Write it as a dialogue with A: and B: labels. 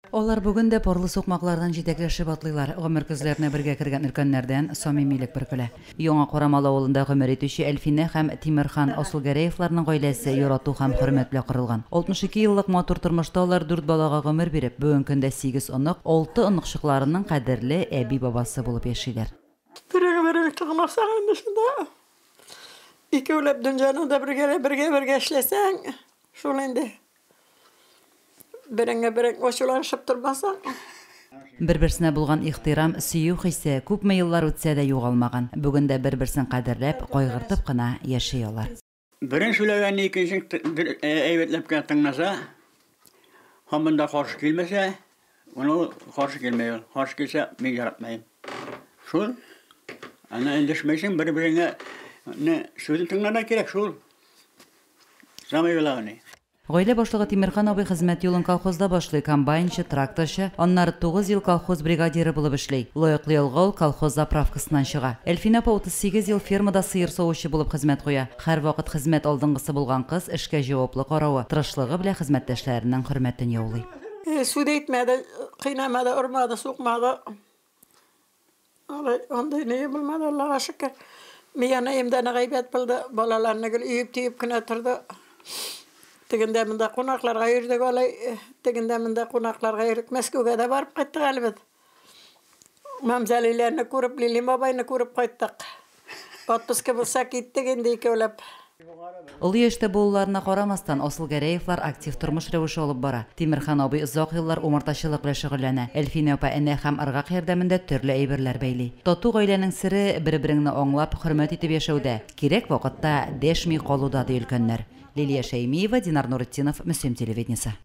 A: Алар бүген дә парлы сукмаклардан җитәкләшеп атлыйлар. Гомер көзләренә бергә кергән өлкәннәрдән самимилек бөркелә. Яңа Карамалы авылында гомер итүче Әлфинә һәм Тимерхан Асылгәрәевларның гаиләсе ярату һәм хөрмәт белән корылган. 62 еллык матур тормышта алар дүрт балага гомер биреп, бүгенге көндә сигез онык, алты оныкчыкларының кадерле әби-бабасы булып яшиләр.
B: Берең-берең тыңласаң инде шунда. Икәүләп дөньяны да бергә бергә эшләсәң, шул инде. Береңә берең ачуланышып тормасаң.
A: Бер-берсенә булган ихтирам, сөю хисе күпме еллар үтсә дә югалмаган. Бүген дә бер-берсен кадерләп, кайгыртып кына яши алар.
C: Берең сөйләгәнне икенчең әйбәтләп кенә тыңласа, һаман да каршы килмәсә, моны ул каршы килмәй ул. Каршы килсә, мин яратмыйм. Шул. Аны эндәшмәйсең, бер-береңә сүзен тыңларга кирәк шул. Самый главный.
A: Гаилә башлыгы Тимерхан абый хезмәт юлын колхозда башлый, комбайнчы, тракторчы, аннары 9 ел колхоз бригадиры булып эшли. Лаеклы ялга ул колхоз заправкасыннан чыга. Әлфинә апа 38 ел фермада сыер савучы булып хезмәт куя. Һәрвакыт хезмәт алдынгысы булган кыз эшкә җаваплы каравы, тырышлыгы белән хезмәттәшләренең хөрмәтен яулый.
B: Сүз әйтмәде, кыйнамады, ормады, сукмады. Алай андый ни булмады, Аллага шөкер. Миянәем дә нык әйбәт булды. Балаларны гел өеп-төеп кенә торды. Тегендә монда кунакларга йөрдек алай. Тегендә монда кунакларга йөрдек. Мәскәүгә дә барып кайттык әле без. Мамзәлиләрне күреп, Лилим бабайны күреп кайттык. Отпуска булса киттек инде икәүләп.
A: Олы яшьтә булуларына карамастан, Асылгәрәевлар актив тормыш рәвеше алып бара. Тимерхан абый озак еллар умартачылык белән шөгыльләнә. Әлфинә апа энә һәм ыргак ярдәмендә төрле әйберләр бәйли. Тату гаиләнең сере, бер-береңне аңлап, хөрмәт итеп яшәүдә, кирәк вакытта дәшми калуда, ди өлкәннәр. Лилия Шәймиева, Динар Нуретдинов, Мөслим телевидениесе.